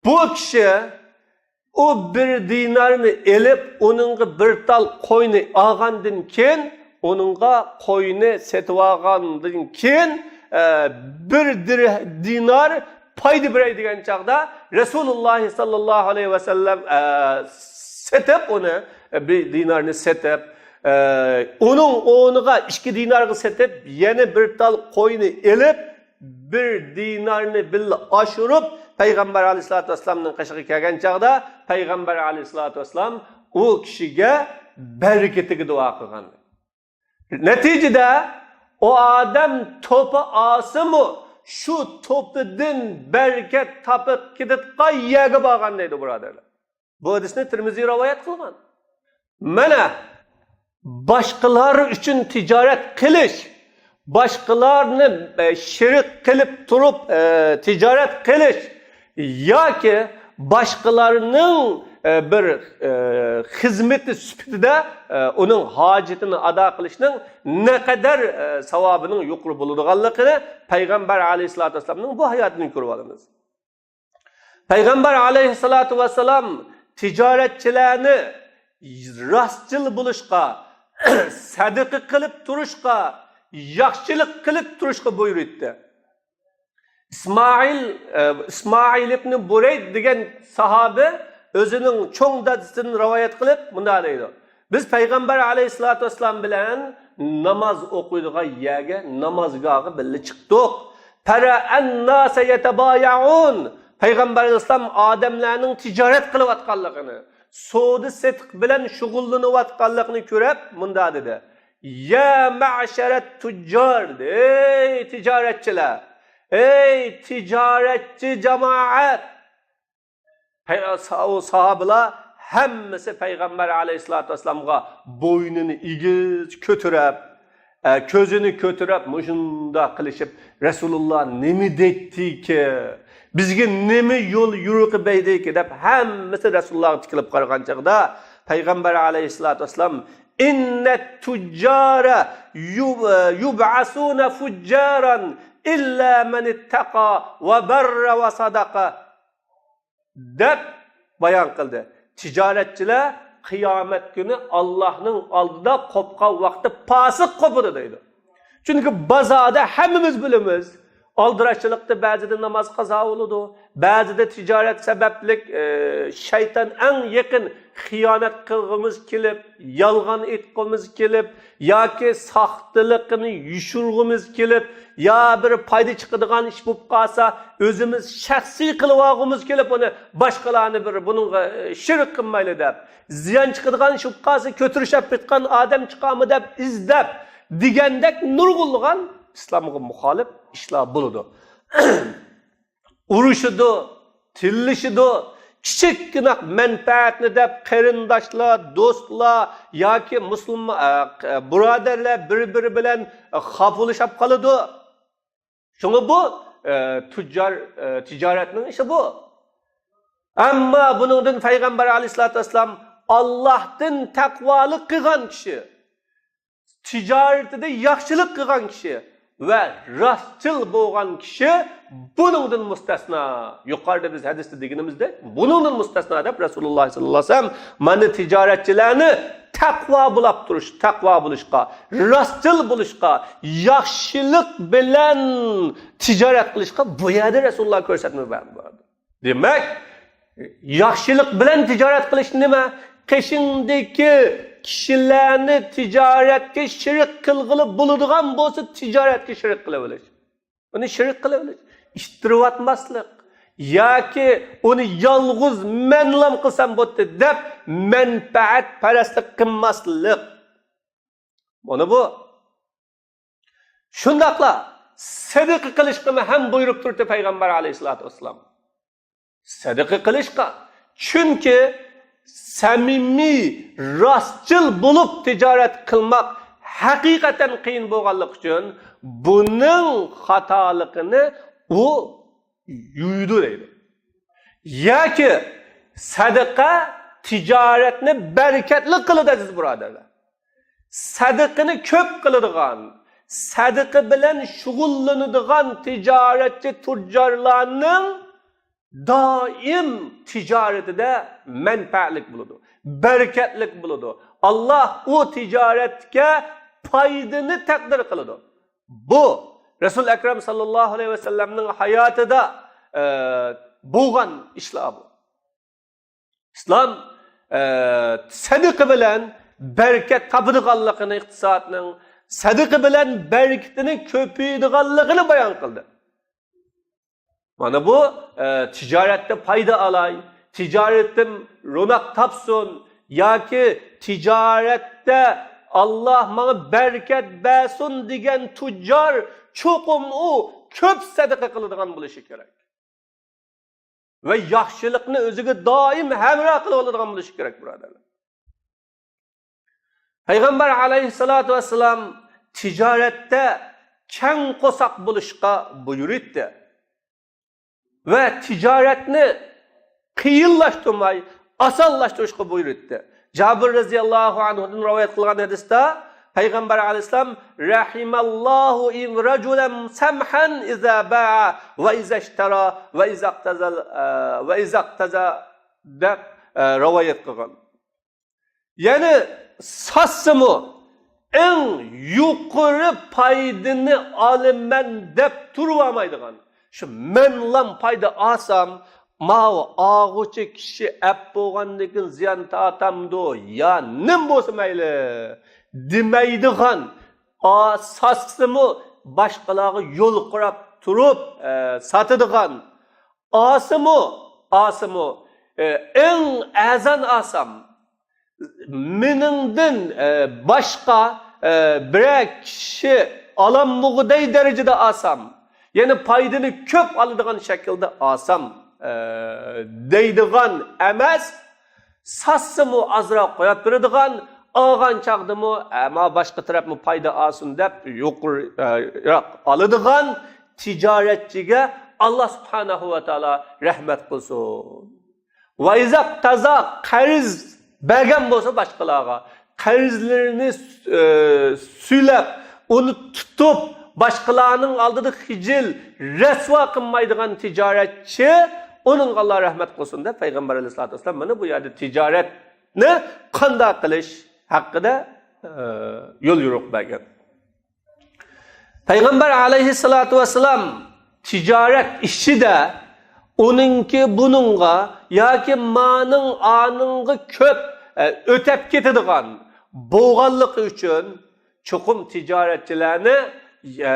بۇ كىشى ئۇ بىر دىنارنى ئېلىپ، ئۇنىڭغا بىر تال قوينى ئالغاندىن كېيىن، ئۇنىڭغا قوينى سېتىۋالغاندىن كېيىن، ئە، بىر دىر-، دىنار پايدا بېرەي دېگەن چاغدا، رەسۇلۇللاھ ساللاللاھۇ ئەلەيھى ۋەسەللەم، ئە، سېتىپ ئۇنى، بىر دىنارنى سېتىپ، ئە، ئۇنىڭ ئورنىغا ئىككى دىنارغا سېتىپ، يەنە بىر تال قوينى ئېلىپ، بىر دىنارنى بىللە ئاشۇرۇپ، پەيغەمبەر ئەلەيھىسسالاتۇ ۋەسسالامنىڭ قېشىغا كەلگەن چاغدا، پەيغەمبەر ئەلەيھىسسالاتۇ ۋەسسالام ئۇ كىشىگە بەرىكىتىگە دۇئا قىلغان. نەتىجىدە، ئۇ ئادەم توپا ئالسىمۇ، شۇ توپىدىن بەرىكەت تاپىپ كېتىدىغان يەرگە بارغان دەيدۇ، بۇرادەرلەر. بۇ ھەدىسنى تىرمىزى رىۋايەت قىلغان. مانا، باشقىلار ئۈچۈن تىجارەت قىلىش، باشقىلارنى، ئە، شېرىك قىلىپ تۇرۇپ، ئە، تىجارەت قىلىش ياكى باشقىلارنىڭ، ئە، بىر، ئە، خىزمىتى سۈپىتىدە، ئە، ئۇنىڭ ھاجىتىنى ئادا قىلىشنىڭ نەقەدەر، ئە، ساۋابىنىڭ يۇقىرى بولىدىغانلىقىنى پەيغەمبەر ئەلەيھىسسالاتۇ ۋەسسالامنىڭ بۇ ھاياتىدىن كۆرۈۋالىمىز. پەيغەمبەر ئەلەيھىسسالاتۇ ۋەسسالام تىجارەتچىلەرنى راستچىل بولۇشقا، سەدىقە قىلىپ تۇرۇشقا، ياخشىلىق قىلىپ تۇرۇشقا بۇيرۇيتتى. ئىسمائىل، ئە، ئىسمائىل ئىبنى بۇرەيد دېگەن ساھابە ئۆزىنىڭ چوڭ دادىسىدىن رىۋايەت قىلىپ مۇنداق دەيدۇ: بىز پەيغەمبەر ئەلەيھىسسالاتۇ ۋەسسالام بىلەن ناماز ئوقۇيدىغان يەرگە، نامازگاھقا بىللە چىقتۇق. پەرەئەن ناسە يەتەبايەئۇن. پەيغەمبەر ئەلەيھىسسالام ئادەملەرنىڭ تىجارەت قىلىۋاتقانلىقىنى، سودا سېتىق بىلەن شۇغۇللىنىۋاتقانلىقىنى كۆرۈپ مۇنداق دېدى: يا مەشەرەت تۇججار، ئەي تىجارەتچىلەر، ئەي تىجارەتچى جامائەت! پەي-، سا-، ئۇ ساھابىلار ھەممىسى پەيغەمبەر ئەلەيھىسسالاتۇ ۋەسسالامغا بوينىنى ئېگىز كۆتۈرۈپ، ئە، كۆزىنى كۆتۈرۈپ، مۇشۇنداق قىلىشىپ، رەسۇلۇللا نېمە دەيتتىكى؟ بىزگە نېمە يول يورۇقى بەردىكى؟ دەپ ھەممىسى رەسۇلۇللاغا تىكىلىپ قارىغان چاغدا، پەيغەمبەر ئەلەيھىسسالاتۇ ۋەسسالام، «إن التجار يب- يبعثون فجارا إلا من اتقى وبر وصدق» دەپ بايان قىلدى. تىجارەتچىلەر قىيامەت كۈنى ئاللاھنىڭ ئالدىدا قوپقان ۋاقتى پاسىق قوپىدۇ دەيدۇ. چۈنكى بازاردا ھەممىمىز بىلىمىز، ئالدىراشچىلىقتا بەزىدە ناماز قازا بولىدۇ، بەزىدە تىجارەت سەۋەبلىك، ئى، شەيتان ئەڭ يېقىن خىيانەت قىلغۇمىز كېلىپ، يالغان ئېيتقۇمىز كېلىپ، ياكى ساختىلىقىنى يوشۇرغۇمىز كېلىپ، يا بىر پايدا چىقىدىغان ئىش بولۇپ قالسا، ئۆزىمىز شەخسىي قىلىۋالغۇمىز كېلىپ، ئۇنى باشقىلارنى بىر بۇنىڭغا، ئى، شېرىك قىلمايلى دەپ، زىيان چىقىدىغان ئىش بولۇپ قالسا، كۆتۈرۈشۈپ كەتكەن ئادەم چىقارمۇ دەپ ئىزدەپ دېگەندەك نۇرغۇنلىغان ئىسلامغا مۇخالىپ ئىشلار بولىدۇ. ئۇرۇشىدۇ، تىللىشىدۇ، كىچىككىنە مەنپەئەتنى دەپ قېرىنداشلار، دوستلار ياكى مۇسۇلمان، ئە، بۇرادەرلەر بىر-بىرى بىلەن خاپىلىشىپ قالىدۇ. شۇڭا بۇ، ئە، تۇججار، ئە، تىجارەتنىڭ ئىشى بۇ. ئەمما بۇنىڭدىن پەيغەمبەر ئەلەيھىسسالاتۇ ۋەسسالام، «ئاللاھتىن تەقۋالىق قىلغان كىشى، تىجارىتىدە ياخشىلىق قىلغان كىشى ۋە راستچىل بولغان كىشى بۇنىڭدىن مۇستەسنا.» يۇقىرىدا بىز ھەدىستە دېگىنىمىزدەك، «بۇنىڭدىن مۇستەسنا» دەپ رەسۇلۇللاھ ساللاللاھۇ ئەلەيھى ۋەسەللەم، مانا تىجارەتچىلەرنى تەقۋا بولاپ تۇرۇش، تەقۋا بولۇشقا، راستچىل بولۇشقا، ياخشىلىق بىلەن تىجارەت قىلىشقا بۇ يەردە رەسۇلۇللاھ كۆرسەتمە بەردى. دېمەك، ياخشىلىق بىلەن تىجارەت قىلىش نېمە؟ قېشىڭدىكى كىشىلەرنى تىجارەتكە شېرىك قىلغىلى بولىدىغان بولسا، تىجارەتكە شېرىك قىلىۋېلىش. ئۇنى شېرىك قىلىۋېلىش. ئىتتىرىۋاتماسلىق. ياكى ئۇنى يالغۇز مەنلام قىلسام بولدى دەپ مەنپەئەتپەرەسلىك قىلماسلىق. مانا بۇ. شۇنداقلا سەدىقە قىلىشقىمۇ ھەم بۇيرۇپ تۇردى پەيغەمبەر ئەلەيھىسسالاتۇ ۋەسسالام. سەدىقە قىلىشقا. چۈنكى سەمىمىي، راستچىل بولۇپ تىجارەت قىلماق ھەقىقەتەن قىيىن بولغانلىقى ئۈچۈن بۇنىڭ خاتالىقىنى ئۇ يۇيىدۇ دەيدۇ. ياكى سەدىقە تىجارەتنى بەرىكەتلىك قىلىدۇ، ئەزىز بۇرادەرلەر. سەدىقىنى كۆپ قىلىدىغان، سەدىقە بىلەن شۇغۇللىنىدىغان تىجارەتچى، تۇججارلارنىڭ دائىم تىجارىتىدە مەنپەئەتلىك بولىدۇ، بەرىكەتلىك بولىدۇ. ئاللاھ ئۇ تىجارەتكە پايدىنى تەقدىر قىلىدۇ. بۇ رەسۇل ئەكرەم ساللاللاھۇ ئەلەيھى ۋەسەللەمنىڭ ھاياتىدا، ئە، بولغان ئىشلار بۇ. ئىسلام، ئە، سەدىقە بىلەن بەرىكەت تاپىدىغانلىقىنى، ئىقتىسادنىڭ سەدىقە بىلەن بەرىكىتىنى كۆپىيىدىغانلىقىنى بايان قىلدى. مانا بۇ، ئە، تىجارەتتە پايدا ئالاي، تىجارىتىم روناق تاپسۇن ياكى تىجارەتتە ئاللاھ ماڭا بەرىكەت بەرسۇن دېگەن تۇججار چوقۇم ئۇ كۆپ سەدىقە قىلىدىغان بولۇشى كېرەك. ۋە ياخشىلىقنى ئۆزىگە دائىم ھەمراھ قىلىۋالىدىغان بولۇشى كېرەك، بۇرادەرلەر. پەيغەمبەر ئەلەيھىسسالاتۇ ۋەسسالام تىجارەتتە كەڭ قورساق بولۇشقا بۇيرۇيتتى. ۋە تىجارەتنى قىيىنلاشتۇرماي، ئاسانلاشتۇرۇشقا بۇيرۇيتتى. جابىر رەزىياللاھۇ ئەنھۇدىن رىۋايەت قىلغان ھەدىستە پەيغەمبەر ئەلەيھىسسالام، «رەھىمەللاھۇ رەجۇلەن سەمھەن ئىزا باع ۋە ئىزا ئىشتەرا ۋە ئىزا ئىقتەزەل، ۋە ئىزا ئىقتەزا» دەپ، ئە، رىۋايەت قىلغان. يەنى ساتسىمۇ ئەڭ يۇقىرى پايدىنى ئالىمەن دەپ تۇرۇۋالمايدىغان، شۇ مەنلام پايدا ئالسام، ماۋۇ ئالغۇچى كىشى ئەپ بولغاندىن كېيىن زىيان تارتامدۇ يا نېمە بولسا مەيلى دېمەيدىغان، ئا-، ساتسىمۇ باشقىلارغا يول قۇراپ تۇرۇپ، ئە، ساتىدىغان، ئالسىمۇ، ئالسىمۇ، ئە، ئەڭ ئەرزان ئالسام، مېنىڭدىن، ئە، باشقا، ئە، بىرەر كىشى ئالالمىغۇدەك دەرىجىدە ئالسام، يەنى پايدىنى كۆپ ئالىدىغان شەكىلدە ئالسام، ئە، دەيدىغان ئەمەس، ساتسىمۇ ئازراق قويۇپ بېرىدىغان، ئالغان چاغدىمۇ، ئە، ما باشقا تەرەپمۇ پايدا ئالسۇن دەپ يۇقىرىراق ئالىدىغان تىجارەتچىگە ئاللا سۇبھانەھۇ ۋە تائالا رەھمەت قىلسۇن. ۋە ئىزا ئىقتەزا، قەرز بەرگەن بولسا باشقىلارغا، قەرزلىرىنى، ئە، سۈيلەپ، ئۇنى تۇتۇپ، باشقىلارنىڭ ئالدىدا خىجىل، رەسۋا قىلمايدىغان تىجارەتچى، ئۇنىڭغا ئاللا رەھمەت قىلسۇن دەپ، پەيغەمبەر ئەلەيھىسسالاتۇ ۋەسسالام مانا بۇ يەردە تىجارەتنى قانداق قىلىش ھەققىدە، ئە، يول يورۇق بەرگەن. پەيغەمبەر ئەلەيھىسسالاتۇ ۋەسسالام تىجارەت ئىشىدە ئۇنىڭكى بۇنىڭغا ياكى مانىڭ ئانىڭغا كۆپ، ئە، ئۆتەپ كېتىدىغان بولغانلىقى ئۈچۈن، چوقۇم تىجارەتچىلەرنى، ئە،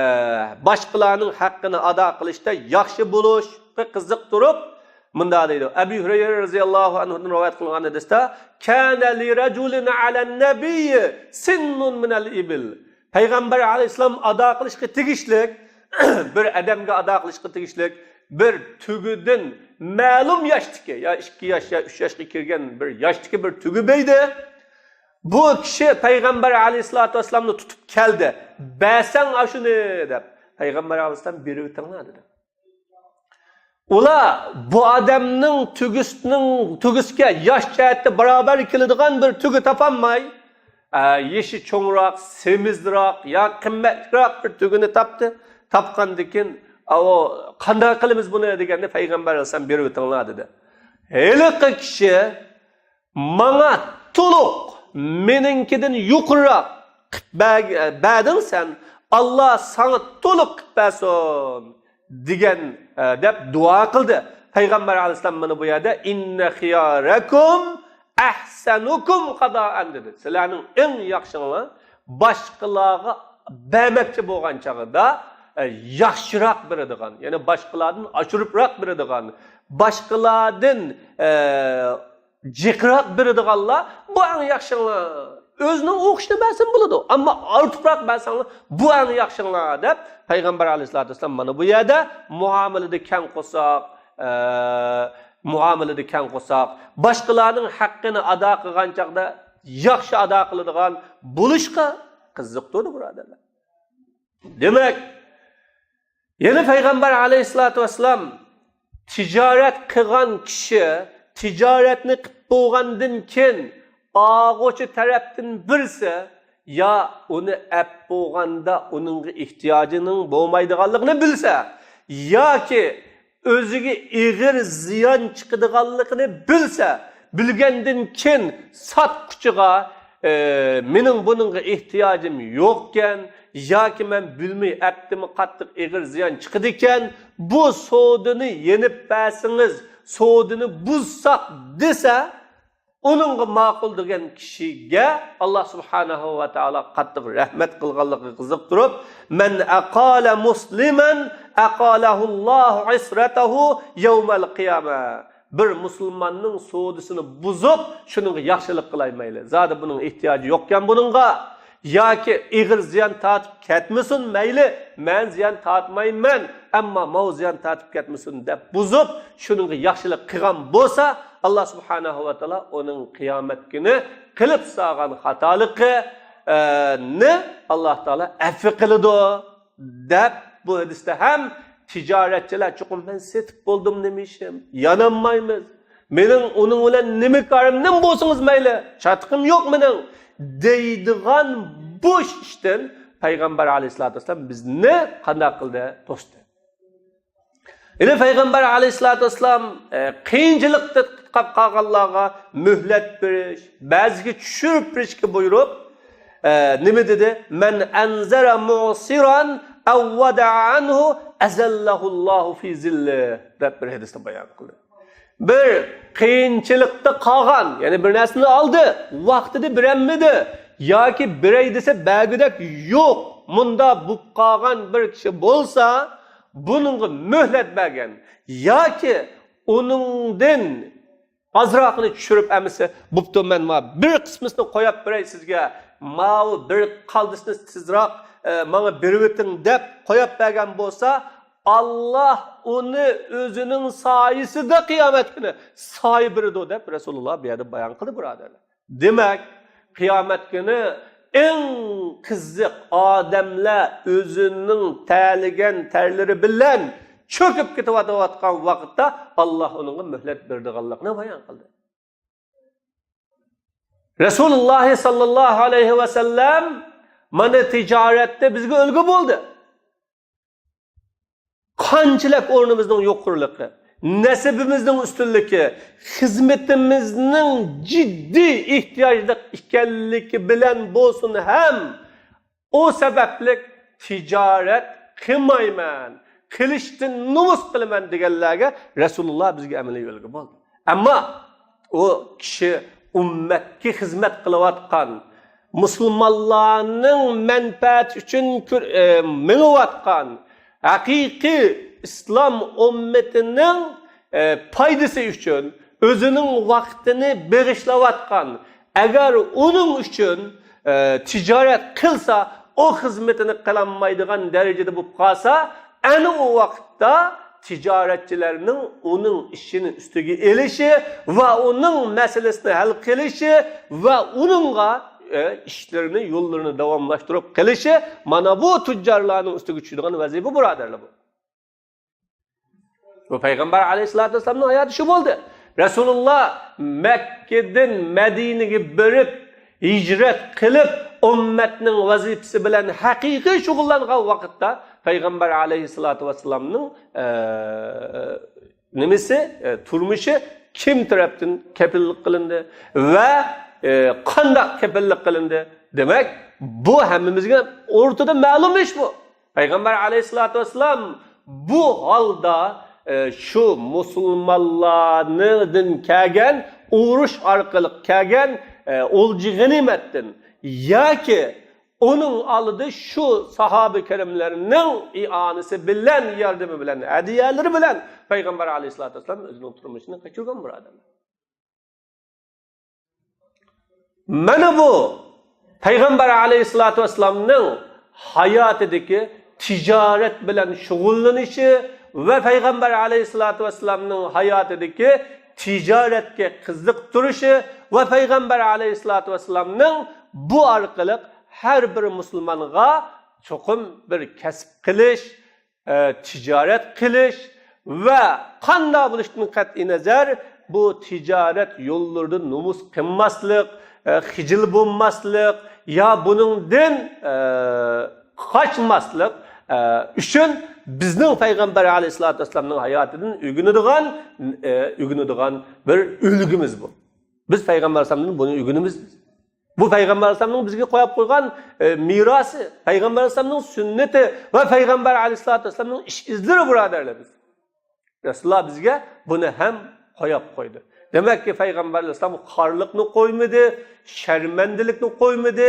باشقىلارنىڭ ھەققىنى ئادا قىلىشتا ياخشى بولۇشقا قىزىقتۇرۇپ، مۇنداق دەيدۇ. ئەبۇ ھۇرەيرە رەزىياللاھۇ ئەنھۇدىن رىۋايەت قىلغان ھەدىستە، كان لرجل على النبي سن من الإبل. پەيغەمبەر ئەلەيھىسسالام ئادا قىلىشقا تېگىشلىك، بىر ئادەمگە ئادا قىلىشقا تېگىشلىك بىر تۆگىدىن مەلۇم ياشتىكى، يا ئىككى ياش، يا ئۈچ ياشقا كىرگەن بىر ياشتىكى بىر تۆگە بەردى. بۇ كىشى پەيغەمبەر ئەلەيھىسسالاتۇ ۋەسسالامنى تۇتۇپ كەلدى. بەرسەڭ ئاشۇنى دەپ. پەيغەمبەر ئەلەيھىسسالام بېرىۋېتىڭلار دېدى. ئۇلار بۇ ئادەمنىڭ تۆگىسىنىڭ، تۆگىسىگە ياش جەھەتتە باراۋەر كېلىدىغان بىر تۆگە تاپالماي، ئە، يېشى چوڭراق، سېمىزراق يا قىممەتلىكراق بىر تۆگىنى تاپتى. تاپقاندىن كېيىن، ئاۋۇ، قانداق قىلىمىز بۇنى دېگەندە، پەيغەمبەر ئەلەيھىسسالام بېرىۋېتىڭلار دېدى. ھېلىقى كىشى ماڭا تولۇق، مېنىڭكىدىن يۇقىرىراق قىپ بەر-، بەردىڭ سەن، ئاللا ساڭا تولۇق قىپ بەرسۇن دېگەن، ئە، دەپ دۇئا قىلدى. پەيغەمبەر ئەلەيھىسسالام مانا بۇ يەردە، إن خياركم أحسنكم قضاء دېدى. سىلەرنىڭ ئەڭ ياخشىڭلار باشقىلارغا بەرمەكچى بولغان چاغدا، ئە، ياخشىراق بېرىدىغان، يەنى باشقىلاردىن ئاشۇرۇپراق بېرىدىغان، باشقىلاردىن، ئە، جىقراق بېرىدىغانلار، بۇ ئەڭ ياخشىڭلار. ئۆزىنىڭ ئوخشىشىنى بەرسىمۇ بولىدۇ، ئەمما ئارتۇقراق بەرسەڭلار، بۇ ئەڭ ياخشىڭلار، دەپ پەيغەمبەر ئەلەيھىسسالاتۇ ۋەسسالام مانا بۇ يەردە مۇئامىلىدە كەڭ قورساق، ئە، مۇئامىلىدە كەڭ قورساق، باشقىلارنىڭ ھەققىنى ئادا قىلغان چاغدا ياخشى ئادا قىلىدىغان بولۇشقا قىزىقتۇردى، بۇرادەرلەر. دېمەك، يەنە پەيغەمبەر ئەلەيھىسسالاتۇ ۋەسسالام، تىجارەت قىلغان كىشى تىجارەتنى قىلىپ بولغاندىن كېيىن، ئالغۇچى تەرەپتىن بىرسى يا ئۇنى ئەپ بولغاندا ئۇنىڭغا ئېھتىياجىنىڭ بولمايدىغانلىقىنى بىلسە، ياكى ئۆزىگە ئېغىر زىيان چىقىدىغانلىقىنى بىلسە، بىلگەندىن كېيىن ساتقۇچىغا، ئى، مېنىڭ بۇنىڭغا ئېھتىياجىم يوقكەن ياكى مەن بىلمەي ئەپتىمە، قاتتىق ئېغىر زىيان چىقىدىكەن، بۇ سودىنى يېنىپ بەرسىڭىز، سودىنى بۇزساق دېسە، ئۇنىڭغا ماقۇل دېگەن كىشىگە ئاللا سۇبھانەھۇ ۋە تائالا قاتتىق رەھمەت قىلغانلىقىغا قىزىقتۇرۇپ، مەن ئەقالە مۇسلىمەن ئەقالەھۇللاھۇ ئىسرەتەھۇ يەۋمەل قىيامە. بىر مۇسۇلماننىڭ سودىسىنى بۇزۇپ، شۇنىڭغا ياخشىلىق قىلاي مەيلى. زادى بۇنىڭ ئېھتىياجى يوقكەن بۇنىڭغا. ياكى ئېغىر زىيان تارتىپ كەتمىسۇن مەيلى، مەن زىيان تارتمايمەن، ئەمما ماۋۇ زىيان تارتىپ كەتمىسۇن دەپ بۇزۇپ، شۇنىڭغا ياخشىلىق قىلغان بولسا، ئاللا سۇبھانەھۇ ۋە تائالا ئۇنىڭ قىيامەت كۈنى قىلىپ سالغان خاتالىقى، ئە، نى ئاللا تائالا ئەپۇ قىلىدۇ، دەپ بۇ ھەدىستە ھەم تىجارەتچىلەر چوقۇم مەن سېتىپ بولدۇم نېمە ئىشىم، يانالمايمىز. مېنىڭ ئۇنىڭ بىلەن نېمە كارىم، نېمە بولسىڭىز مەيلى، چاتىقىم يوق مېنىڭ، دەيدىغان بوش ئىشتىن پەيغەمبەر ئەلەيھىسسالاتۇ ۋەسسالام بىزنى قانداق قىلدى؟ توستى. يەنە پەيغەمبەر ئەلەيھىسسالاتۇ ۋەسسالام، ئە، قىيىنچىلىقتا قاپ قالغانلارغا مۆھلەت بېرىش، بەزىگە چۈشۈرۈپ بېرىشكە بۇيرۇپ، ئە، نېمە دېدى؟ مەن ئەنزەرە مۇئسىران ئەۋ ۋەدەئە ئەنھۇ ئەزەللەھۇللاھۇ فى زىللىھ، دەپ بىر ھەدىستە بايان قىلدى. بىر قىيىنچىلىقتا قالغان، يەنى بىر نەرسىنى ئالدى، ۋاقتىدا بېرەلمىدى ياكى بېرەي دېسە بەرگۈدەك يوق، مۇنداق بولۇپ قالغان بىر كىشى بولسا، بۇنىڭغا مۆھلەت بەرگەن ياكى ئۇنىڭدىن ئازراقنى چۈشۈرۈپ، ئەمىسە بوپتۇ، مەن ما بىر قىسمىسىنى قوياپ بېرەي سىزگە، ماۋۇ بىر قالدىسىنى تېزراق، ئە، ماڭا بېرىۋېتىڭ دەپ قوياپ بەرگەن بولسا، ئاللا ئۇنى ئۆزىنىڭ سايىسىدا قىيامەت كۈنى سايە بېرىدۇ دەپ رەسۇلۇللا بۇ يەردە بايان قىلدى، بۇرادەرلەر. دېمەك، قىيامەت كۈنى ئەڭ قىزىق ئادەملەر ئۆزىنىڭ تەرلىگەن تەرلىرى بىلەن چۆكۈپ كېتىۋاتىۋاتقان ۋاقىتتا ئاللا ئۇنىڭغا مۆھلەت بېرىدىغانلىقىنى بايان قىلدى. رەسۇلۇللاھ ساللاللاھۇ ئەلەيھى ۋەسەللەم مانا تىجارەتتە بىزگە ئۈلگە بولدى. قانچىلىك ئورنىمىزنىڭ يۇقىرىلىقى، نەسىبىمىزنىڭ ئۈستۈنلۈكى، خىزمىتىمىزنىڭ جىددىي ئېھتىياجلىق ئىكەنلىكى بىلەن بولسۇن ھەم، ئۇ سەۋەبلىك تىجارەت قىلمايمەن، قىلىشتىن نومۇس قىلىمەن دېگەنلەرگە رەسۇلۇللاھ بىزگە ئەمەلىي ئۈلگە بولدى. ئەمما ئۇ كىشى ئۈممەتكە خىزمەت قىلىۋاتقان، مۇسۇلمانلارنىڭ مەنپەئەتى ئۈچۈن كۈر-، ئە، مېڭىۋاتقان، ھەقىقىي ئىسلام ئۈممىتىنىڭ، ئە، پايدىسى ئۈچۈن ئۆزىنىڭ ۋاقتىنى بېغىشلاۋاتقان، ئەگەر ئۇنىڭ ئۈچۈن، ئە، تىجارەت قىلسا، ئۇ خىزمىتىنى قىلالمايدىغان دەرىجىدە بولۇپ قالسا، ئەنە ئۇ ۋاقىتتا تىجارەتچىلەرنىڭ ئۇنىڭ ئىشىنى ئۈستىگە ئېلىشى ۋە ئۇنىڭ مەسىلىسىنى ھەل قىلىشى ۋە ئۇنىڭغا، ئە، ئىشلىرىنى، يوللىرىنى داۋاملاشتۇرۇپ قېلىشى، مانا بۇ تۇججارلارنىڭ ئۈستىگە چۈشىدىغان ۋەزىپە، بۇرادەرلەر، بۇ. بۇ پەيغەمبەر ئەلەيھىسسالاتۇ ۋەسسالامنىڭ ھاياتى شۇ بولدى. رەسۇلۇللاھ مەككىدىن مەدىنىگە بېرىپ، ھىجرەت قىلىپ، ئۈممەتنىڭ ۋەزىپىسى بىلەن ھەقىقىي شۇغۇللانغان ۋاقىتتا پەيغەمبەر ئەلەيھىسسالاتۇ ۋەسسالامنىڭ، ئە، نېمىسى، ئە، تۇرمۇشى كىم تەرەپتىن كەپىللىك قىلىندى ۋە، ئە، قانداق كەپىللىك قىلىندى؟ دېمەك، بۇ ھەممىمىزگە ئورتىدا مەلۇم ئىش بۇ. پەيغەمبەر ئەلەيھىسسالاتۇ ۋەسسالام بۇ ھالدا، ئە، شۇ مۇسۇلمانلاردىن كەلگەن، ئۇرۇش ئارقىلىق كەلگەن، ئە، ئولجا غەنىيمەتتىن ياكى ئۇنىڭ ئالدىدا شۇ ساھابە كىراملارنىڭ ئىئانىسى بىلەن، ياردىمى بىلەن، ھەدىيەلىرى بىلەن پەيغەمبەر ئەلەيھىسسالاتۇ ۋەسسالام ئۆزىنىڭ تۇرمۇشىنى قاچۇرغان، بۇرادەرلەر. مانا بۇ پەيغەمبەر ئەلەيھىسسالاتۇ ۋەسسالامنىڭ ھاياتىدىكى تىجارەت بىلەن شۇغۇللىنىشى ۋە پەيغەمبەر ئەلەيھىسسالاتۇ ۋەسسالامنىڭ ھاياتىدىكى تىجارەتكە قىزىقىپ تۇرۇشى ۋە پەيغەمبەر ئەلەيھىسسالاتۇ ۋەسسالامنىڭ بۇ ئارقىلىق ھەر بىر مۇسۇلمانغا چوقۇم بىر كەسىپ قىلىش، ئە، تىجارەت قىلىش ۋە قانداق بولۇشتىن قەتئىينەزەر، بۇ تىجارەت يوللىرىدا نومۇس قىلماسلىق، ئە، خىجىل بولماسلىق يا بۇنىڭدىن، ئە، قاچماسلىق، ئە، ئۈچۈن بىزنىڭ پەيغەمبەر ئەلەيھىسسالاتۇ ۋەسسالامنىڭ ھاياتىدىن ئۆگىنىدىغان، ئە، ئۆگىنىدىغان بىر ئۈلگىمىز بۇ. بىز پەيغەمبەر ئەلەيھىسسالامدىن بۇنى ئۆگىنىمىز. بۇ پەيغەمبەر ئەلەيھىسسالامنىڭ بىزگە قويۇپ قويغان، ئە، مىراسى، پەيغەمبەر ئەلەيھىسسالامنىڭ سۈننىتى ۋە پەيغەمبەر ئەلەيھىسسالاتۇ ۋەسسالامنىڭ ئىش ئىزلىرى، بۇرادەرلىرىمىز. رەسۇلۇللاھ بىزگە بۇنى ھەم قويۇپ قويدى. دېمەككى، پەيغەمبەر ئەلەيھىسسالام خارلىقنى قويمىدى، شەرمەندىلىكنى قويمىدى،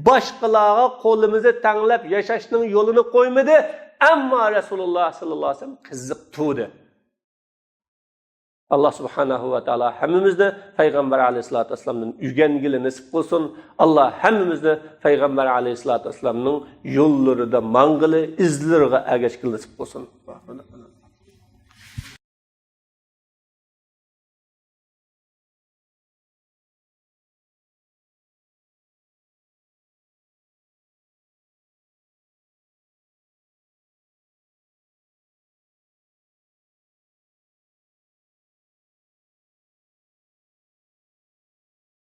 باشقىلارغا قولىمىزنى تەڭلەپ ياشاشنىڭ يولىنى قويمىدى. ئەمما رەسۇلۇللاھ ساللاللاھۇ ئەلەيھى ۋەسەللەم قىزىقتۇردى. ئاللاھ سۇبھانەھۇ ۋە تائالا ھەممىمىزنى پەيغەمبەر ئەلەيھىسسالاتۇ ۋەسسالامدىن ئۆگەنگىلى نېسىپ قىلسۇن. ئاللاھ ھەممىمىزنى پەيغەمبەر ئەلەيھىسسالاتۇ ۋەسسالامنىڭ يوللىرىدا ماڭغىلى، ئىزلىرىغا ئەگەشكىلى نېسىپ قىلسۇن.